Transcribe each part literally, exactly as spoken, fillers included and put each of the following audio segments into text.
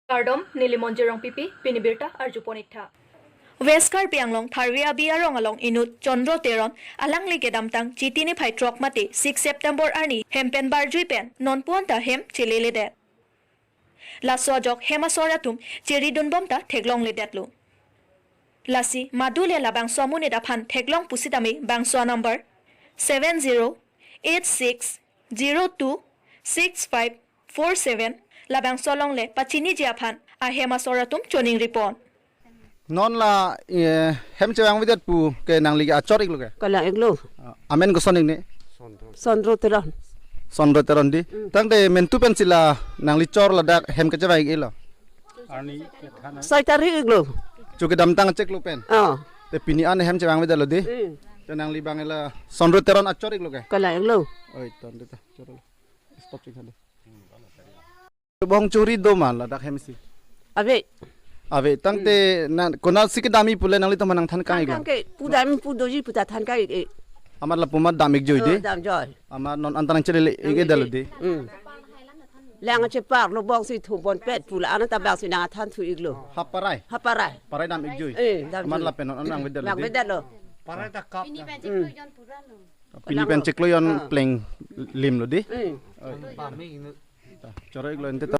Kardom, neli Monjir Rongpipi, pini birta arjupon iktha. West Karbi Anglong Tharve Abi arong along inut Chandra Teron alangli kedamtang Chiti niphai throk mate six September arni hem pen barjui pen nonpu-an ta hem cheleledet. Laso ajok hem asor atum cheridunbom ta theklongledetlo. Lasi madu le labangso amonit aphan theklong pusitame bangso anumber seven zero eight six zero two six five four seven, labangso along le pachiniji aphan ahem asor atum choningripon. Non la, eh, hem chevangvedet pu ke nangli ke achor iklo ke? Kalang iklo. Ah, amen koson ikni? Chandra Teron. Chandra Teron dei. Mm. Tangte mentu pensi la nangli chor ladak hem kechevang iklo? Arni kethana. Sai tarik iklo. Chu kedamtang cheklo pen. Oh. Te pini an hem chevangvedetlo dei. Mm. Te nangli abang la Chandra Teron achor iklo ke? Kalang iklo. Oi, ton dei ta, chorlo. Stop chik hadi. Bong churi do ma ladak hem si? Ave. Ave, tangte na konatsi kedam-i pule nanglitum aphan nangthan kang iklo? Than kang ke, pu dam pu doji pu ta than kang ik. Amat lapu amat dam ikjoi dei? Oh, damjoi. Amat non anta nangchelele ikdetlo dei? Hmm. Lang cheparlo bong si thuponpet pu la, ananta bang si nangthan thu iklo. Ha parai? Ha parai. Parai dam ikjoi? Eh, damjoi. Amat lapen non an vangvedetlo dei? Vangvedetlo. Parai ta kap. Pini pen chiklo jon pura lo. Pini pen chiklo jon pleng limlo dei? Eh. Oi. Choro iklo ente ta.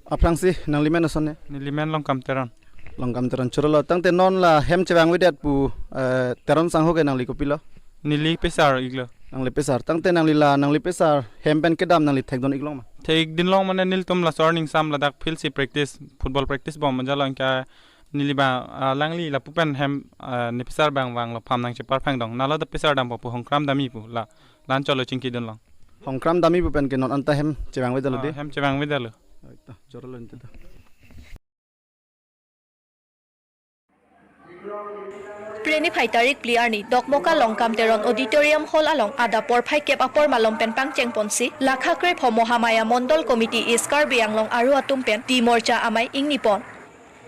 Aphrangsi nanglimen osonne? Nelimen Longkam Teron. Longkam Teron chorolo. Tangte non la hem chevangvedet pu, eh, Teron sangho ke nangli kopilo? Neli pesar iklo. Nangli pesar. Tangte nangli la, nangli pesar hem pen kedam nangli thekdun iklong ma? Thekdunlong mane nelitum laso arni ingsam ladak field si practice, football practice bom ajalo anke neli abang, ah, alangli lapu pen hem, ah, ne pesar abang vanglo, pham nangcheparphang dong. Nalo ta pesar dampo pu hongkram dam-i pu la. La-an cholo chingkidunlong. Hongkram dam-i pu pen ke non anta hem chevangvedetlo dei? Ah, hem chevangvedetlo. Oi, ta, chorolo ente ta. Phre niphai tarik phli arni Dokmoka Longkam Teron Auditorium Hall along adap porphai kep apor malom pen pangchengponsi, lakha krepho Mohamaya Mondol Committee East Karbi Anglong aru atum pen T-Morcha amei ingnipon.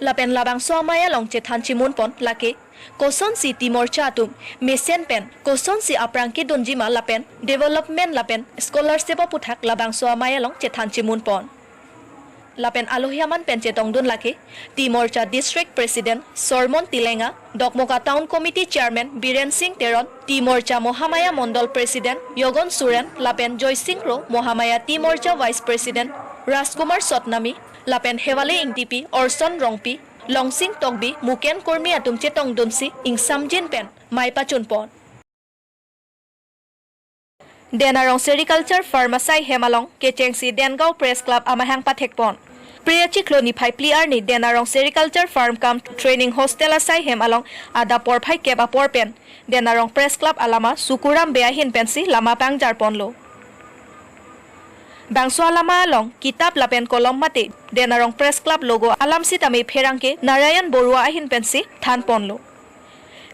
Lapen labangso amei along chethan chimunpon lake kosonsi T-Morcha atum mesen pen kosonsi aphrang kedunji ma lapen development lapen scholarship aputhak labangso amei along chethan chimunpon. Lapen alohi aman pen chetongdun lake T-Morcha District President Sormon Tilenga, Dokmoka Town Committee Chairman Biren Singh Teron, T-Morcha Mohamaya Mondol President Yogon Suren, lapen Joysing Kro, Mohamaya T-Morcha Vice President Rajkumar Sotnami, lapen Hewale Ingtipi, Orson Rongpi, Longsing Tokbi, Muken Kurmi atum chetongdunsi ingsamjin pen mei pachunpon. Denarong Sericulture Farm asai hem along kechengsi Dengaon Press Club amahang pathekpon. Phre achiklo niphai phli arni Denarong Sericulture Farm cum Training Hostel asai hem along adap porphai kep apor pen Denarong Press Club alama Sukuram Bey ahin pensi lama pangjarponlo. Bangso alama along kitap lapen kolom mate Denarong Press Club logo alam sitame pherangke Narayan Borua ahin pensi thanponlo.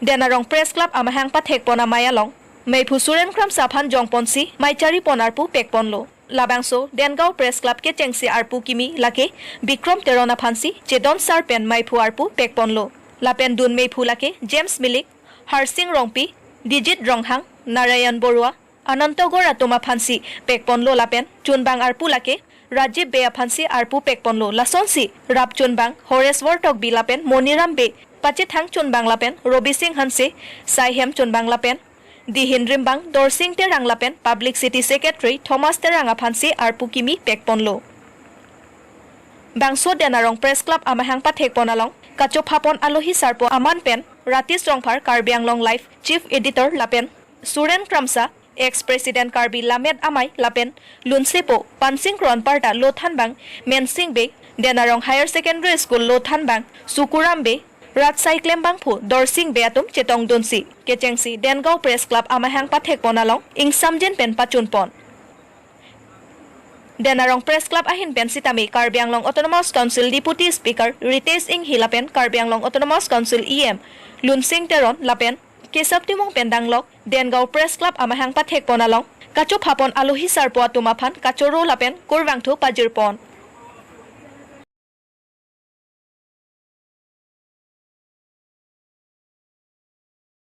Denarong Press Club amahang pathekpon amei along meiphu Suren Kramsa aphan jongponsi mei charipon arpu pekponlo. Labangso Dengaon Press Club kechengsi arpu kimi lake Bikrom Teron aphansi chedon sar pen meiphu arpu pekponlo. Lapen dun meiphu lake James Milik, Harsing Rongpi, Dijit Ronghang, Narayan Borua, Ananto Gor atum aphansi pekponlo lapen chunbang arpu lake Rajib Bey aphansi arpu pekponlo. Lasonsi rap chunbang Horeswar Tokbi lapen Moniram Bey, pachethang chunbang lapen Robi Singh Hanse, sai hem chunbang lapen dihin rimbang Dorsing Terang lapen Publicity Secretary Thomas Terang aphansi arpu kimi pekponlo. Bangso Denarong Press Club amahang pathekpon along kachophapon alohi sarpo aman pen Ratish Rongphar, Karbi Anglong Live Chief Editor, lapen Suren Kramsa, Ex President Karbi Lammet Amei, lapen lunsepo Pansing Kro anparta lothanbang Mensing Bey, Denarong Higher Secondary School lothanbang Sukuram Bey, ratsai klembangphu Dorsing Bey atum chetongdunsi kechengsi Dengaon Press Club amahang pathekpon along ingsamjin pen pachunpon. Denarong Press Club ahin pen sitame Karbi Anglong Autonomous Council Deputy Speaker Ritesh Enghi lapen Karbi Anglong Autonomous Council E M Lunsing Teron lapen Kesap Timung pen danglok Dengaon Press Club amahang pathekpon along kachophapon alohi sarpo atum aphan kachoro lapen kurvangthu pajirpon.